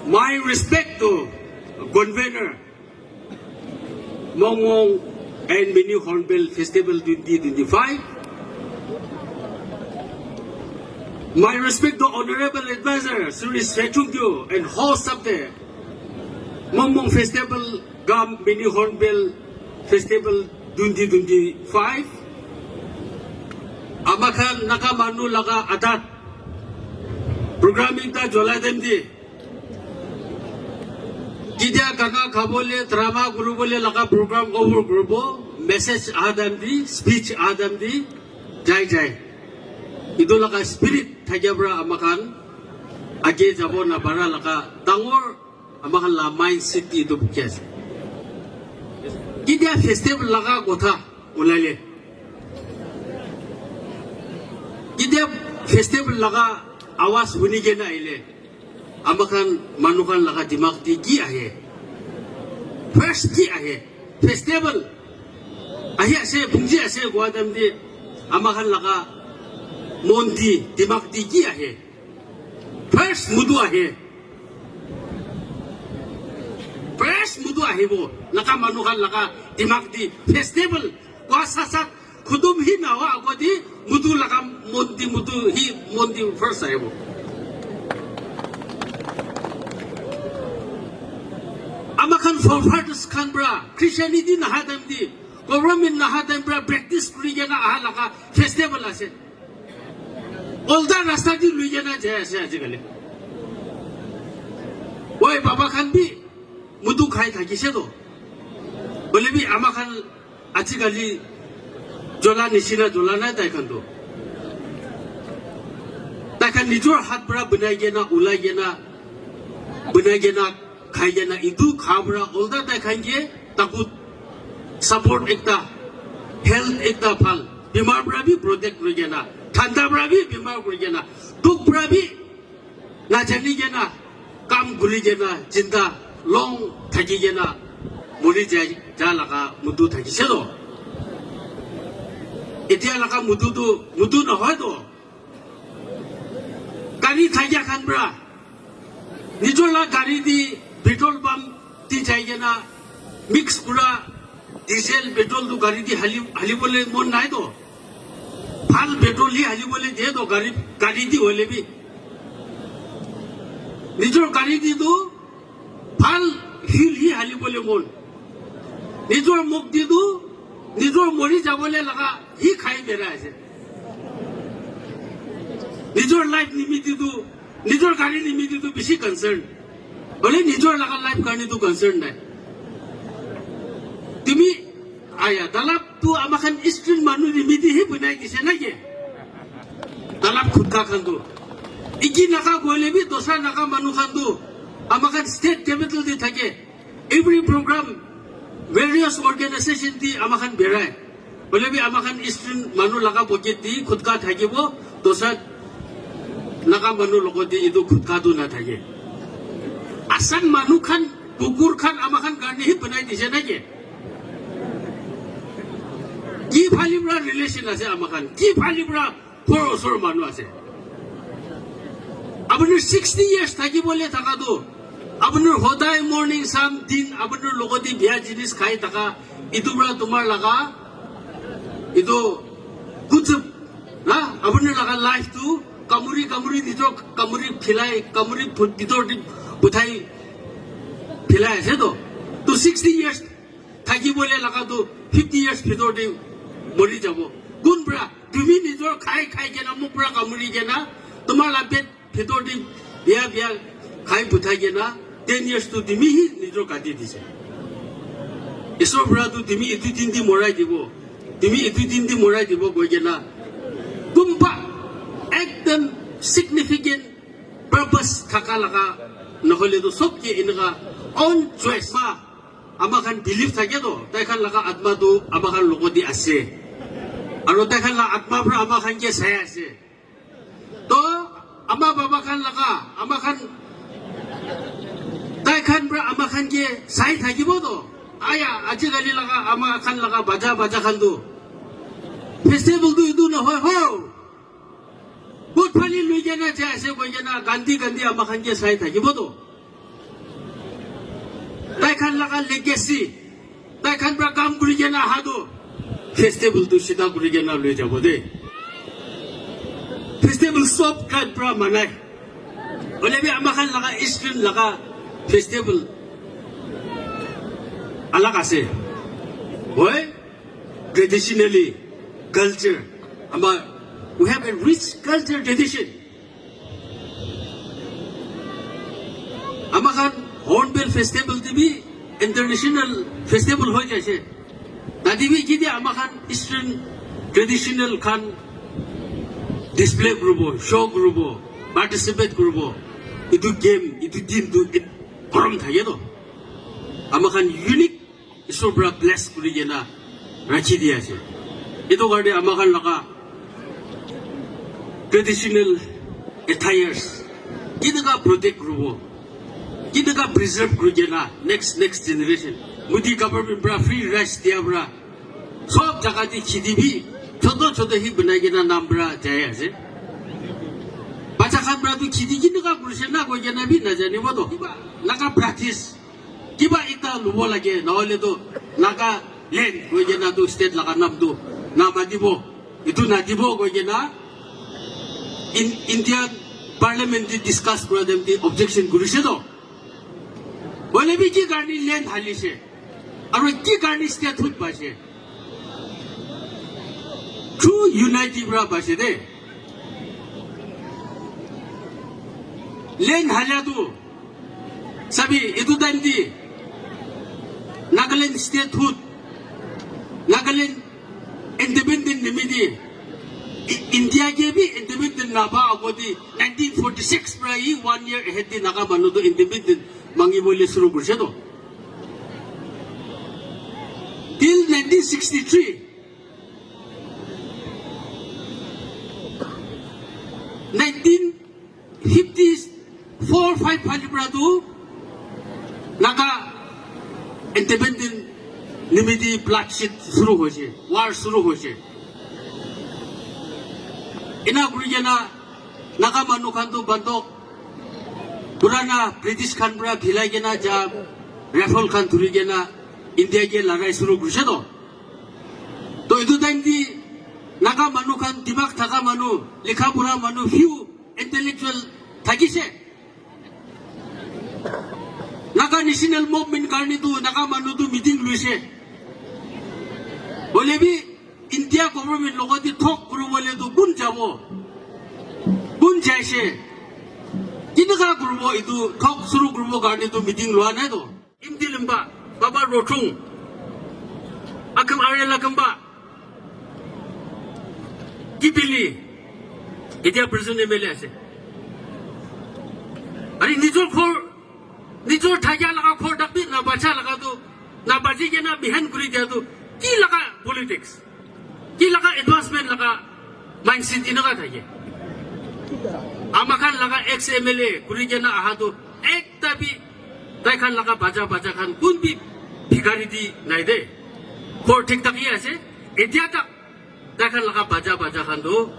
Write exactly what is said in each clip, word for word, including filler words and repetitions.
My respect to convener, Mongmong and Mini Hornbill Festival twenty twenty-five. My respect to Honorable Advisor Shri Sechungkyo and host of the Mongmong Festival cum Mini Hornbill Festival twenty twenty-five. Amakhan Naga manu laga adat program ekta jolai dem di. Ketia gana khabole, drama kuribole laga program over kuribo, message aha time te, speech aha time te jai jai. Etu laga spirit thakia para amakhan age jabo napara laga dangor amakhan la mindset te etu bukhi ase. Ketia festival laga kotha ulaile, ketia festival laga awaz huni kena ahile, amakhan manu khan laga dimag te ki ahe? First ki ahe? Festival ahi ase, bungji ase koa time te amakhan laga mon te, dimag te ki ahe? First mudu ahe. First mudu ahibo. Naga manu khan laga dimag te festival koa sat sat khutum hi nawa agodi mudu laga mon te, mudu hi mon te first ahibo. Amakhan forefathers khan para Christianity naha time te, government naha time para practice kuri kena aha laga festival ase. Olta rasta te lui kena jai ase ajikali. Oi baba khan bi mudu khai thakise to. Hoile bi amakhan ajikali jola nishina jola nai tai khan to. Tai khan nijor hat para banai kena, ulai kena, banai kena, khai kena, etu kha para olta tai khan ke taku support ekta, health ekta bhal, bimar para bi protect kuri kena, thanda para bi bimar kuri kena, dukh para bi najani kena, kam kuri kena, jinda long thaki kena, mori jai ja laga mudu thakise to. Etia laga mudu tu mudu nohoi to. Gari thakia khan para nijor la gari di petrol pump di jai kena mix kura diesel petrol tu gari di hali, halibole mon nai to. Bhal petrol hi halibole de to gari, gari di hoile bi. Nijor gari di tu bhal fuel hi halibole mon. Nijor muk di tu nijor mori jabole laga hi khai berai ase. Nijor life nimiti tu, nijor gari nimiti tu bishi concern. Hoile nijor laga life karne tu concern nai. Tumi aya, talab tu amakhan Eastern manu nimiti hi bunai dise na ke? Talab khutka khan tu. Iki Naga koile bi dosra Naga manu khan tu amakhan state capital te thake. Every program, various organization di amakhan berai. Hoile bi amakhan Eastern manu laga pocket di khutka thakibo, dosra Naga manu logot di etu khutka tu nathake. Assam manu khan, kukur khan amakhan karne hi banai dise na ke? Ki phali para relation ase amakhan? Ki phali para ghor osor manu ase. Apuni sixty years thaki bole thaka tu, apuni hodai morning sam din apuni logot di bia jinis khai thaka, itu para tumar laga, itu kuchup, na, apuni laga life tu kamuri kamuri nijor kamuri philai, kamuri phut-, bhitor di uthai philai ase to. Tu sixty years thaki bole laga tu fifty years bhitor te mori jabo. Kun para? Tumi nijor khai khai kena, muk para kamuri kena, tumar la pet bhitor te bia bia khai puthai kena, ten years tu tumi hi nijor kati dise. Isor para tu tumi itu din di morai dibo, tumi itu din di morai dibo koi kena. Kumba ekdam significant purpose thaka laga, nohole tu sob ke eneka own choice ma. Ama khan believe thake to, tai khan laga atma tu ama khan logot di ase. Aro tai khan la atma para ama khan ke sai ase. To ama baba khan laga, ama khan, tai khan para ama khan ke sai thakibo to. Aya, ajikali laga ama khan laga baja baja khan tu. Festival tu itu nohoi ho. Bhut phali lui kena jai ase koi kena gandi gandi ama khan ke sai thakibo to. Tai khan laga legacy, tai khan pra kam kuri kena aha tu festival tu sida kuri kena loi jabo de. Festival sob khan pra manai. Hoile bi ama khan laga Eastern laga festival alag ase. Hoi? Traditionally, culture, ama, we have a rich culture tradition. Ama khan Hornbill Festival te bi international festival hoi jaise. Tadi bi kiti ama khan Eastern traditional khan display kuribo, show kuribo, participate kuribo. Itu game, itu din tu it-, korom thake to. Ama khan unique Isor pra bless kuri kena rakhi di ase. Etu karne ama khan laga traditional attires kinaka protect kuribo, kinaka preserve kuri kena next, next generation. Modi government pra free rice dia pra sob jaga te kheti bi choto choto hi banai kena nam pra jai ase. Bacha khan pra tu kheti kinaka kurise na koi kena bi najanibo to. Kiba laga practice kiba ekta lubo lage, nohole to Nagaland koi kena to state laga nam to namatibo, itu natibo koi kena in, Indian Parliament te discuss kura time te objection kurise to. Hoile bi ki karne land halise? Aru ki karne statehood paise? True unity pra paise de. Land halia tu Sabi, etu time te Nagaland statehood, Nagaland independent nimite, I-, India ke bi independent naba agoti nineteen forty-six pra hi one year ahead te Naga manu tu independent mangi bole shuru kurise to. Till nineteen sixty-three, nineteen fifty-four five phali pra tu Naga independent nimiti bloodshed shuru hoise, war shuru hoise. Ena kuri kena Naga manu khan tu bandok purana British khan pra philai kena ja rifle khan dhuri kena India ke larai shuru kurise to. To etu time te Naga manu khan, dimag thaka manu, likha pura manu, few intellectual thakise. Naga National Movement karne tu Naga manu tu meeting luise. Hoile bi India government logot te thok kuribole tu kun jabo? Kun jaise? Kinaka kuribo etu thok shuru kuribo karne tu meeting lua nai to? Imti Limba, Baba Rochung, Akham Arya Lakamba, Kipili, etia present M L A ase. Ari nijor ghor, nijor thakia laga ghor dak bi na bacha laga tu, na baji kena bihan kuri dia tu, ki laga politics? Ki laga advancement laga mindset enaka thake. Ama khan laga ex M L A kuri kena aha tu ekta bi tai khan laga bacha bacha khan kun bi bhikari di nai de. Ghor thik thak hi ase. Etia tak tai khan laga bacha bacha khan tu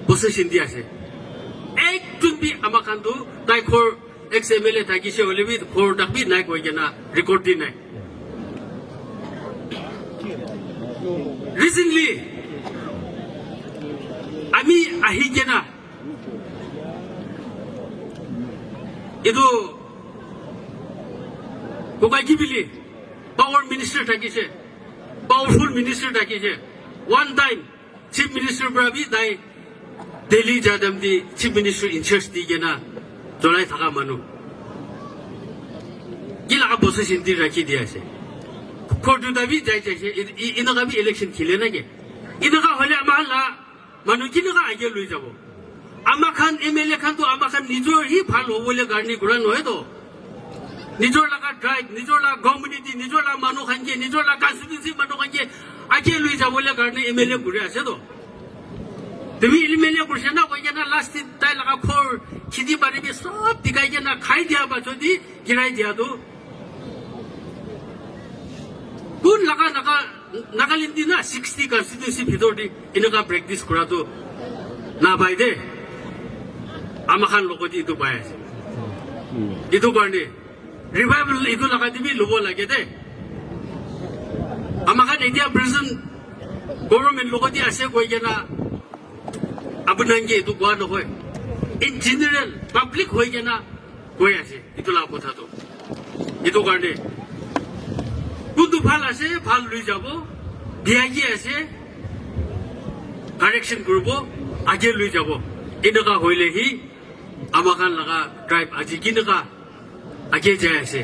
possession di ase. Ekjun bi ama khan tu tai ghor ex M L A thakise hoile bi ghor tak bi nai koi kena record di nai. Recently, ami ahi kena etu kokai ki bili power minister thakise, powerful minister thakise, one time Chief Minister pra bi tai Delhi ja time te Chief Minister in charge di kena cholai thaka manu. Ki laga possession te rakhi dia ase. Ghor duta bi jai jai ase, i-, i-, enaka bi election khile na ke? Enaka hoile ama la manu kinaka age lui jabo? Ama khan M L A khan to ama khan nijor hi bhal hobole karne kura nohoi to. Nijor laga tribe, nijor laga community, nijor laga manu khan ke, nijor laga constituency manu khan ke age lui jabole karne M L A kuri ase to. Tumi M L A kurse na koi kena last te tai laga ghor kheti bari bi sob dikhai kena khai dia ba jodi girai dia tu. Kun laga Naga, Nagaland di na sixty constituency bhitor di enaka practice kura tu na pai de. Ama khan logot di etu pai ase. Etu karne Revival itu laga te bi lobo lage de. Ama khan etia present government logote ase koi kena apuni khan ke itu koa nohoi. In general, public hoi kena koi ase itu laga kotha tu. Itu karne kuntu bhal ase, bhal lui jabo, bia ki ase, correction kuribo, age lui jabo. Eneka hoile hi ama khan laga tribe aji kineka age jai ase.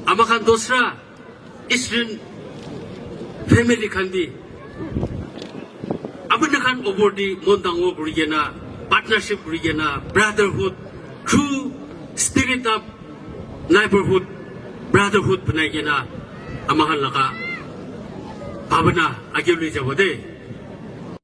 Ama khan dosra Eastern family khan bi apuni khan opor te mon dangor kuri kena, partnership kuri kena, brotherhood, true spirit of neighborhood, brotherhood banai kena ama khan laga bhabana age lui jabo de.